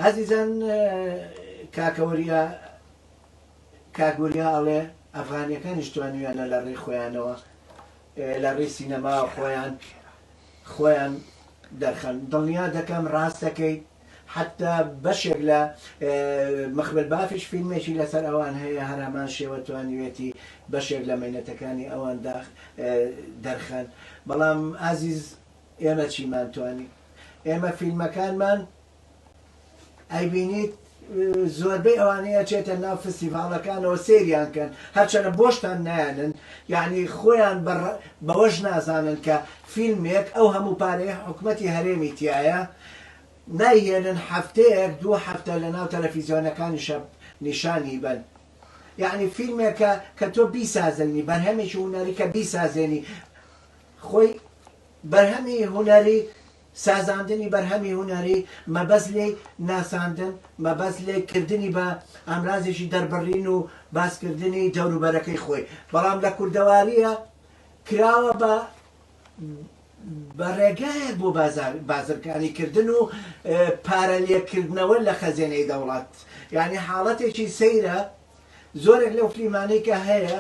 ئازیزان کاکە وریا کاک وریا ئەڵێ ئەفغانیەکانیش توانیویانە لە ڕێی خۆیانەوە لە ڕێی سینەما خۆیان خۆیان دەرخەن دڵنیا دەکەم ڕاست دەکەیت حتا بەشێک لە مەخمل بافیش فیلمێکی لەسەر ئەوان هەیە هەر هەمان شێوە توانیوێتی بەشێک لە مەینەتەکانی ئەوان دەرخەن بەڵام ئازیز ئێمە چیمان توانی ئێمە فیلمەکانمان ئەیبینیت زۆربەی ئەوانەی ئەچێتە ناو فستیڤاڵەکانەوە سەیریان کەن هەرچەنە بۆشتان نایەنن یعنی خۆیان بەوەش نازانن کە فیلمێک ئەو هەموو پارەیە حکومەتی هەرێمی تایە نایهێنن هەفتەیەک دوو هەفتە لە ناو تەلەفیزیۆنەکانیشە نیشانی بن یعنی فیلمێکە کە تۆ بیسازێنی بەرهەمێکی هونەری کە بیسازێنی خۆی بەرهەمی هونەری سازاندنی بەرهەمی هونەری مەبەست لێی ناساندن، مەبەست لێی کردنی بە ئامرازێکی دەربڕین و باسکردنی دەوروبەرەکەی خۆی، بەڵام لە کوردەوارییە کراوە بە بە ڕێگایەک بۆ بازرگانی کردن و پارە لێکردنەوە لە خەزێنەی دەوڵەت. یانی حاڵەتێکی سەیرە زۆرێک لەو فلیمانەی کە هەیە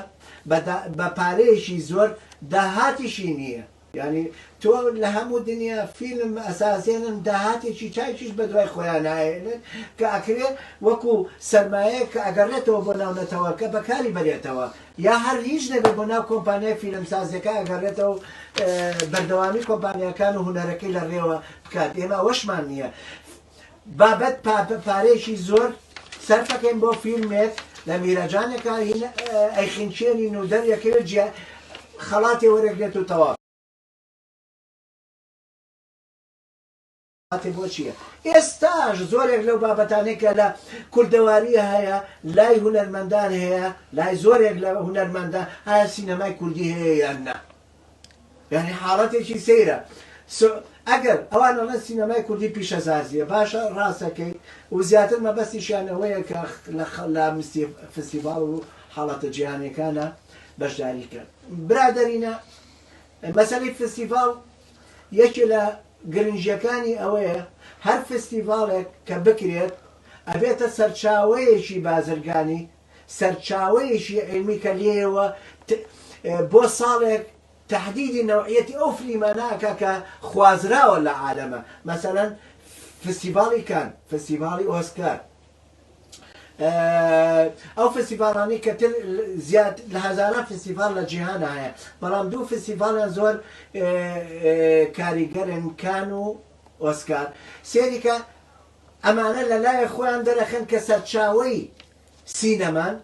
بە پارەیەکی زۆر داهاتیشی نییە. یانی تۆ لە هەموو دنیا فیلم ئەسازێنن داهاتێکی چاکیش بەدوای خۆیان ناهێنن کە ئەکرێ وەکو سەرمایەیەک کە ئەگەڕێتەوە بۆ ناو نەتەوەکە بەکاری بەرێتەوە یا هەر هیچ نەبێت بۆ ناو کۆمپانیای فیلمسازیەکە ئەگەڕێتەوە بەردەوامی کۆمپانیاکان و هونەرەکەی لە ڕێوە بکات ئێمە ئەوەشمان نییە بابەت پارەیەکی زۆر سەرفەکەین بۆ فیلمێک لە میرەجانێکا ئەیخنکێنین و دەریەکەوێت جیا خەڵاتێ وەرەگرێت و تەواو بۆ چییە ئێستاش زۆرێک لەو بابەتانەی کە لە کوردەواریە هەیە لای هونەرمەندان هەیە لای زۆرێک لە هونەرمەندان ئایا سینەمای کوردی هەیە یان نا یانی حاڵەتێکی سەیرە ئەگەر ئەوان ئەڵێن سینەمای کوردی پیشەسازیە باشە ڕاستەکەی و زیاتر مەبەستیشیان ئەوەیە کە لە فستیڤاڵ و حاڵەتە جیهانیەکانە بەشداری کەن برادەرینە مەسەلەی فستیڤاڵ یەکێ لە گرنگیەکانی ئەوەیە هەر فستیڤاڵێک کە بکرێت ئەبێتە سەرچاوەیەکی بازرگانی سەرچاوەیەکی عیلمی کە لێیەوە بۆ ساڵێک تەحدیدی نەوعیەتی ئەو فلیمانە ئەکا کە خوازراوە لە عالەمە مەسەلەن فستیڤاڵی کان فستیڤاڵی ئۆسکار ئەو فستیڤاڵانی کە تر زیاد لە هەزاران فستیڤاڵ لە جیهانە هەیە بەڵام دوو فستیڤاڵیان زۆر کاریگەرن کان و ئۆسکار سێریکە ئەمانە لە لایە خۆیان دەرەخەن کە سەرچاوەی سینەمان،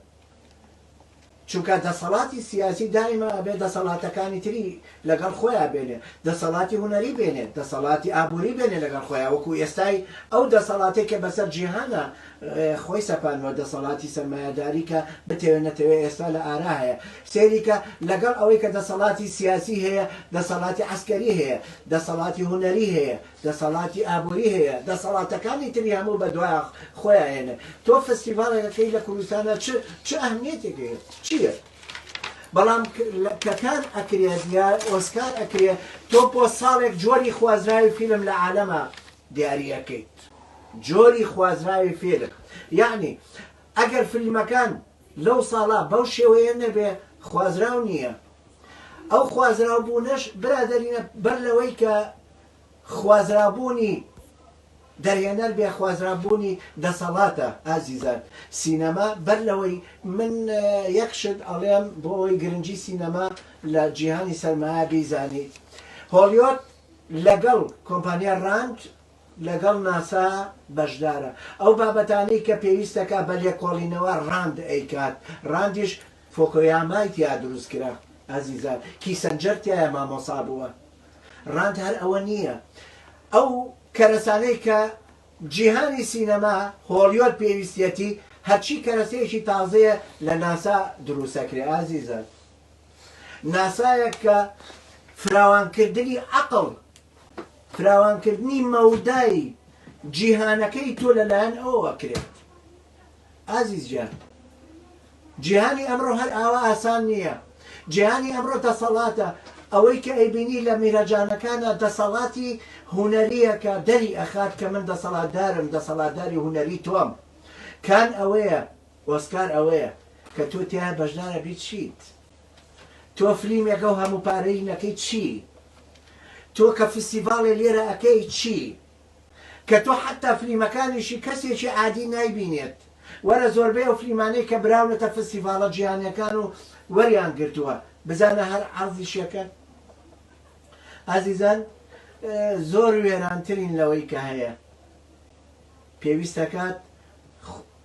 چونکە دەسەڵاتی سیاسی دایمە ئەبێ دەسەڵاتەکانی تری لەگەڵ خۆیا بێنێ، دەسەڵاتی هونەری بێنێ، دەسەڵاتی ئابووری بێنێ لەگەڵ خۆیا، وەکو ئێستای ئەو دەسەڵاتەی کە بەسەر جیهانا خۆی سەپانوە، دەسەڵاتی سەرمایەداری کە بتەوێ نەتەوێ ئێستا لە ئارا هەیە. سەیری کە لەگەڵ ئەوەی کە دەسەڵاتی سیاسی هەیە، دەسەڵاتی عەسکەری هەیە، دەسەڵاتی هونەری هەیە، دەسەڵاتی ئابوری هەیە دەسەڵاتەکانی تری هەموو بە دوای خۆیان هێنێ تۆ فستیڤاڵێک ئەکەی لە کوردستانا چ چ ئەهمیەتێک هەیە چییە بەڵام کە کان ئەکرێت یا ئۆسکار ئەکرێت تۆ بۆ ساڵێک جۆری خوازراوی فیلم لە عالەمە دیاری ئەکەیت جۆری خوازراوی فیلم یعنی ئەگەر فیلمەکان لەو ساڵە بەو شێوەیە نەبێ خوازراو نییە ئەو خوازراو بوونەش برادەرینە بەر لەوەی کە خوازرابوونی دەرهێنەر بێ خوازرابوونی دەسەڵاتە ئازیزان سینەما بەر لەوەی من یەک شت ئەڵێم بۆ ئەوەی گرنگی سینەما لە جیهانی سەرمایە بیزانیت هۆڵیۆد لەگەڵ کۆمپانیا ڕاند لەگەڵ ناسا بەشدارە ئەو بابەتانەی کە پێویستەکە بە لێکۆڵینەوە ڕاند ئەیکات ڕاندیش فۆکۆیامای تیا دروست کرا ئازیزان کیسەنجەر تیایا مامۆسا بووە ڕاند هەر ئەوە نییە ئەو کەرەسانەی کە جیهانی سینەما هۆڵیۆد پێویستیەتی هەرچی کەرەسەیەکی تازەیە لە ناسا دروستەکرێ ئازیزان ناسایەک کە فراوانکردنی عەقڵ فراوانکردنی مەودای جیهانەکەی تۆ لەلایەن ئەوەوە کرێت ئازیز گیان جیهانی ئەمڕۆ هەر ئاوا ئاسان نییە جیهانی ئەمڕۆ دەسەڵاتە. ئەوەی کە ئەیبینی لە میرەجانەکانا دەسەڵاتی هونەریە کە دەری ئەخات کە من دەسەڵاتدارم دەسەڵاتداری هونەری تۆم. کان ئەوەیە، ئۆسکار ئەوەیە کە تۆ تیایا بەشدار ئەبی چیت؟ تۆ فلیمێک ئەو هەموو پارەی نەکەی چی؟ تۆ کە فستیڤاڵێ لێرە ئەکەی چی؟ کە تۆ حەتتا فلیمەکانیشی کەسێکی عادی نایبینێت وەرە زۆربەی ئەو فلیمانەی کە براونەتە فستیڤاڵە جیهانیەکان و وەریان گرتووە بزانە هەر عەرزیشەکەن ئازیزان زۆر وێرانترین لەوەی کە هەیە پێویستەکات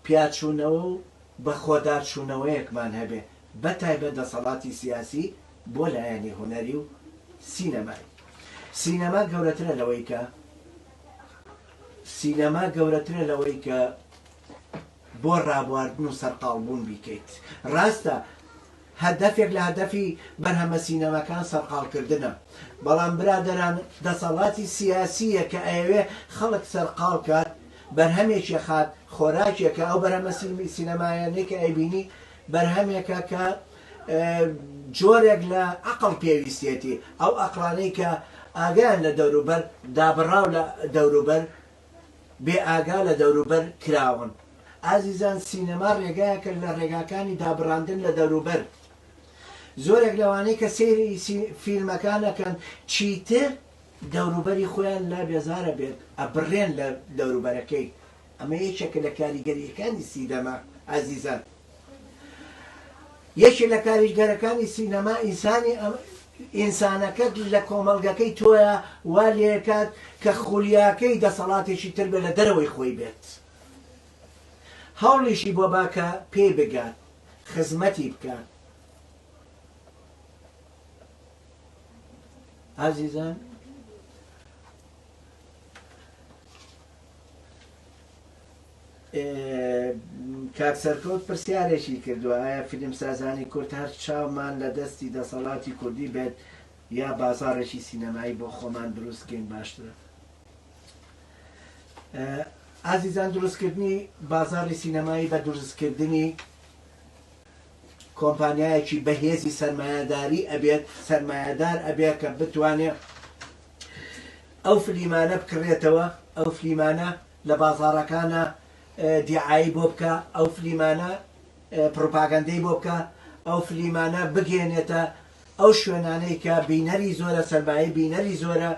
پیاچوونەوە و بەخۆداچوونەوەیەکمان هەبێ بەتایبەت دەسەڵاتی سیاسی بۆ لایەنی هونەری و سینەمایی. سینەما گەورەترە لەوەی کە سینەما گەورەترە لەوەی کە بۆ ڕابواردن و سەرقاڵبوون بیکەیت. ڕاستە هەدەفێک لە هەدەفی بەرهەمە سینەماکان سەرقاڵکردنە، بەڵام برادەران دەسەڵاتی سیاسییە کە ئەیەوێ خەڵک سەرقاڵ کات، بەرهەمێکی خات، خۆراکێکە، ئەو بەرهەمە سینەمایانەی کە ئەیبینی بەرهەمێکە کە جۆرێک لە عەقڵ پێویستیەتی، ئەو ئەقڵانەی کە ئاگایان لە دەوروبەر، دابڕاو لە دەوروبەر، بێ ئاگا لە دەوروبەر کراون. ئازیزان سینەما ڕێگایەکە لە ڕێگاکانی دابڕاندن لە دەوروبەر. زۆرێک لەوانەی کە سەیری فیلمەکان ئەکەن چیتر دەوروبەری خۆیان لا بێزارە بێت، ئەبڕێن لە دەوروبەرەکەی. ئەمە یەکێکە لە کاریگەرییەکانی سینەما ئازیزان. یەکێ لە کاریگەرەکانی سینەما ئینسانی ئینسانەکەت لە کۆمەڵگەکەی تۆیا وا لێکات کە خولیاکەی دەسەڵاتێکی تر بێت لە دەرەوەی خۆی بێت هەوڵیشی بۆ با کە پێی بگات خزمەتی بکات ئازیزان کاک سەرکەوت پرسیارێکی کردووە، ئایا فیلمسازانی کورد هەر چاومان لە دەستی دەسەڵاتی کوردی بێت یا بازاڕێکی سینەمایی بۆ خۆمان دروست کەین باشترە؟ ئازیزان دروستکردنی بازاڕی سینەمایی بە دروستکردنی کۆمپانیایەکی بەهێزی سەرمایەداری ئەبێت، سەرمایەدار ئەبێت کە بتوانێت ئەو فلیمانە بکڕێتەوە، ئەو فلیمانە لە بازاڕەکانا دیعایی بۆ بکا، ئەو فلیمانە پڕوپاگەندەی بۆ بکا، ئەو فلیمانە بگەیەنێتە ئەو شوێنانەی کە بینەری زۆرە، سەرمایەی بینەری زۆرە،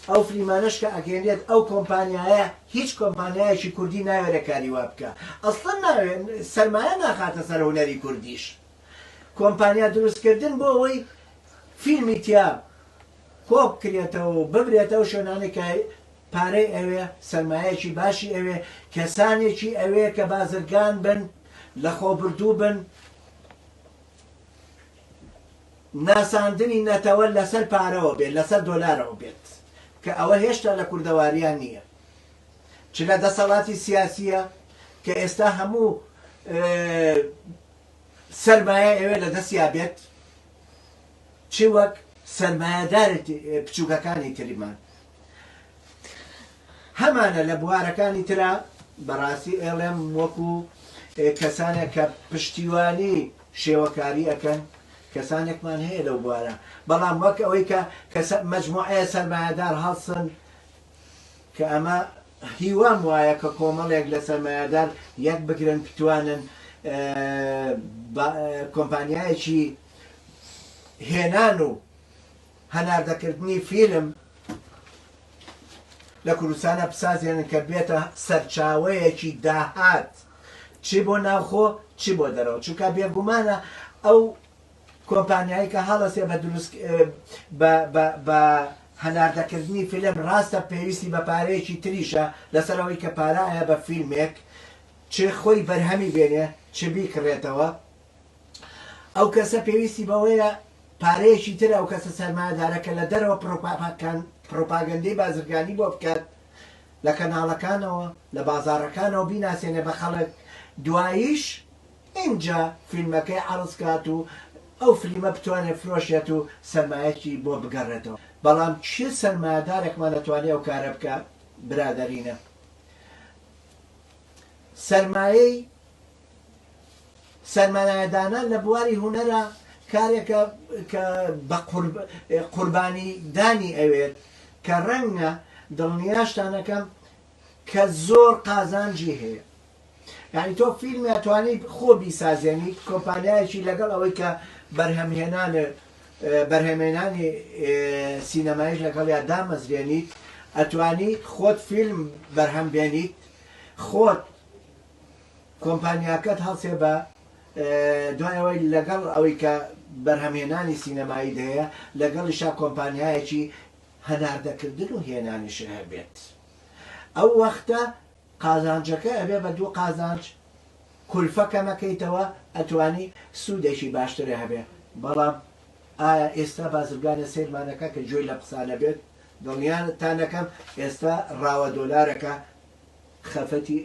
ئەو فلیمانەش کە ئەگەیەنرێت ئەو کۆمپانیایە هیچ کۆمپانیایەکی کوردی ناوێرێ کاری وا بکا، ئەسڵەن ناوێ سەرمایە ناخاتە سەر هونەری کوردیش. کۆمپانیا دروستکردن بۆ ئەوەی فیلمی تیا کۆبکرێتەوە و ببرێتە ئەو شوێنانەی کە پارەی ئەوێ، سەرمایەکی باشی ئەوێ، کەسانێکی ئەوێ کە بازرگان بن، لەخۆبردوو بن، ناساندنی نەتەوە لەسەر پارەوە بێت، لەسەر دۆلارەوە بێت، کە ئەوە هێشتا لە کوردەواریان نییە. چ لە دەسەڵاتی سیاسییە کە ئێستا هەموو سەرمایە ئەوێ لە دەستیا بێت، چ وەک سەرمایەدارە بچووکەکانی ترمان هەمانە لە بوارەکانی ترا بەڕاستی ئێڵێم وەکو کەسانێک کە پشتیوانی شێوەکاری ئەکەن کەسانێکمان هەیە لەو بوارە بەڵام وەک ئەوەی کە کەسە مەجموعەیە سەرمایەدار هەڵسن کە ئەمە هیوام وایە کە کۆمەڵێک لە سەرمایەدار یەک بگرن بتوانن کۆمپانیایەکی هێنان و هەناردەکردنی فیلم لە کوردستانە بسازێنن کە بێتە سەرچاوەیەکی داهات چی بۆ ناوخۆ چی بۆ دەرەوە چونکە بێگومانە ئەو کۆمپانیای کە هەڵەسێ بە دروست بە بە بە هەناردەکردنی فیلم ڕاستە پێویستی بە پارەیەکی تریشە لەسەر ئەوەی کە پارە ئەیا بە فیلمێک چ خۆی بەرهەمی بێنێ چ بیکڕێتەوە ئەو کەسە پێویستی بەوەیە پارەیەکی تر ئەو کەسە سەرمایەدارە کە لە دەرەوە پڕۆپاگەندەی بازرگانی بۆ بکات لە کەناڵەکانەوە لە بازاڕەکانەوە بیناسێنێ بە خەڵک دواییش ئینجا فیلمەکەی عەڕز کات و ئەو فلیمە بتوانێت فرۆشێت و سەرمایەکی بۆ بگەڕێتەوە بەڵام کێ سەرمایەدارێکمان ئەتوانێ ئەو کارە بکا برادەرینە سەرمایەی سەرمایەدانان لە بواری هونەرا. کارێکە کە بە قوربانی دانی ئەوێت کە ڕەنگە دڵنیاشتانەکەم کە زۆر قازانجی هەیە. یانی تۆ فیلمی ئەتوانی خۆ بیسازێنیت کۆمپانیایەکی لەگەڵ ئەوەی کە بەرهەمهێنان بەرهەمێنانی سینەمایش لەگەڵیا دامەزرێنیت ئەتوانی خۆت فیلم بەرهەم بێنیت خۆت کۆمپانیاکەت هەڵسێ بە دوای ئەوەی لەگەڵ ئەوەی کە بەرهەمهێنانی سینەمایی هەیە لەگەڵیشا کۆمپانیایەکی هەناردەکردن و هێنانیش هەبێت ئەو وەختە قازانجەکە ئەبێ بە دوو قازانج کولفە کەمەکەیتەوە ئەتوانی سوودێکی باشترە هەبێ بەڵام ئایا ئێستا بازرگانە سەیرمانەکە کە گوێی لەم قسانە بێت دڵنیاتانەکەم ئێستا ڕاوە دۆلارەکە خەفەتی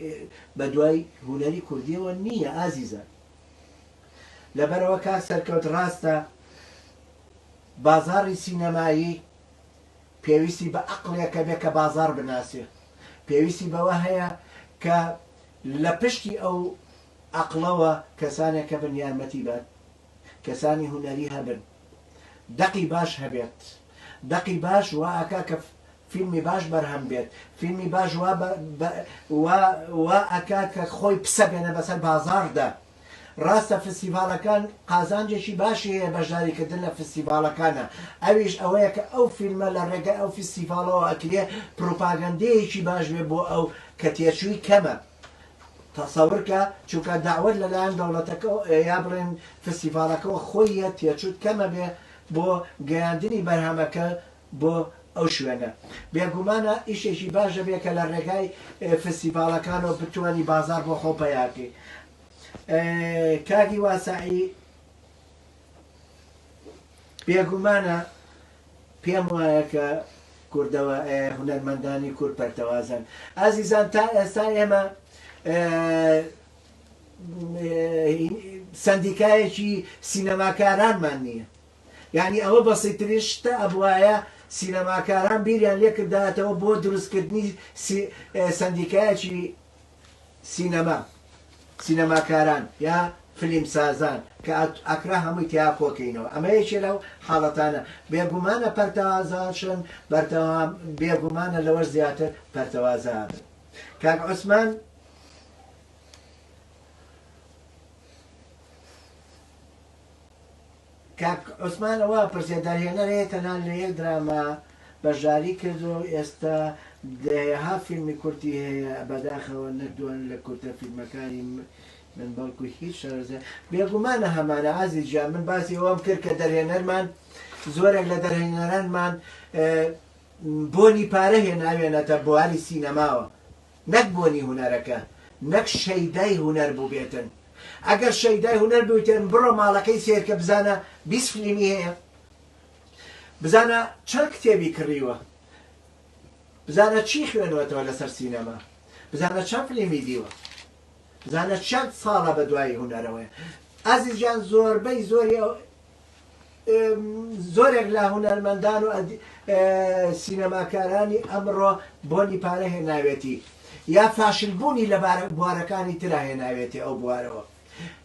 بەدوای هونەری کوردیەوە نییە ئازیزان لەبەرئەوە کاک سەرکەوت ڕاستە بازاڕی سینەمایی پێویستی بە ئەقڵێکە بێ کە بازاڕ بناسێ، پێویستی بەوە هەیە کە لە پشتی ئەو ئەقڵەوە کەسانێک هەبن یارمەتی بات، کەسانی هونەری هەبن، دەقی باش هەبێت، دەقی باش وا ئەکا کە فیلمی باش بەرهەم بێت، فیلمی باش وا وا وا ئەکات کە خۆی بسەپێنە بەسەر بازاڕدا. ڕاستە فستیڤاڵەکان قازانجێکی باشی هەیە بەشداری کردن لە فستیڤاڵەکانە ئەویش ئەوەیە کە ئەو فیلمە لە ڕێگای ئەو فستیڤاڵەوە ئەکرێ پروپاگەندەیەکی باش بێ بۆ ئەو کە تێچووی کەمە تەسەور کە چونکە دەعوەت لەلایەن دەوڵەتەکەوە یا بڵێن فستیڤاڵەکەوە خۆی یە تێچووت کەمە بێ بۆ گەیاندنی بەرهەمەکە بۆ ئەو شوێنە. بێگومانە ئیشێکی باش دەبێ کە لە ڕێگای فستیڤاڵەکانەوە بتوانی بازاڕ بۆ خۆ پەیا کەی. کاک هیوا سەعی بێگومانە پێم وایە کە کوردەوە هونەرمەندانی کورد پەرتەوازەن. ئازیزان تا ئێستا ئێمە سەندیکایەکی سینەماکارانمان نییە. یانی ئەوە بەسیترین شتە ئەبوایە سینەماکاران بیریان لێکردایەتەوە بۆ دروستکردنی سەندیکایەکی سینەما سینەماکاران یا فلیمسازان کە ئەکرا هەمووی تیا کۆکەینەوە ئەمە یەکێ لەو حاڵەتانە بێگومانە پەرتەوازاشن بەرتەوام بێگومانە لەوەش زیاتر پەرتەوازابن کاک عوسمان کاک عوسمان ئەوە پرسێ دەرهێنەر هەیە تەنها لە یەک دراما بەشداری کردووە و ئێستا دەیەها فیلمی کورتی هەیە بەداخەوە نەک دوان لە کورتە فیلمەکانی من بەڵکو هیچ شارەزا بێگومانە هەمانە ئازیز گیان من باسی ئەوەم کرد کە دەرهێنەرمان زۆرێک لە دەرهێنەرانمان بۆنی پارە هێناوێنەتە بواری سینەماوە نەک بۆنی هونەرەکە نەک شەیدای هونەر بووبێتن ئەگەر شەیدای هونەر بوویتن بڕۆ ماڵەکەی سێرکە بزانە 20 فلیمی هەیە بزانە چەند کتێبی کڕیوە بزانە چی خوێنوەتەوە لەسەر سینەما بزانە چەند فلیمی دیوە بزانە چەند ساڵە بە دوای هونەرەوەیە ئازیزیان زۆربەی زۆری زۆرێک لە هونەرمەندان و سینەماکارانی ئەمڕۆ بۆنی پارە هێناوێتی یا فاشلبوونی لە بوارەکانی ترا هێناوێتی ئەو بوارەوە.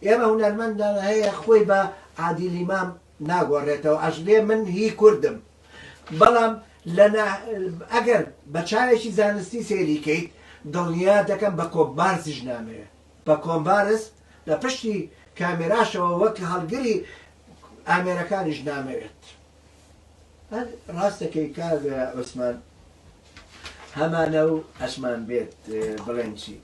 ئێمە هونەرمەندان هەیە خۆی بە عادیل ئیمام ناگۆڕێتەوە ئەشلێ من هی کوردم بەڵام لە ئەگەر بە چاوێکی زانستی سەیری کەیت دڵنیا دەکەم بە کۆمبارسیش نامەوێ بە کۆمبارس لە پشتی کامێراشەوە وەک هەڵگری ئامێرەکانیش نامەوێت. هەر ڕاست دەکەی کاک عوسمان هەمانە و ئەشمان بێت بڵێن چی.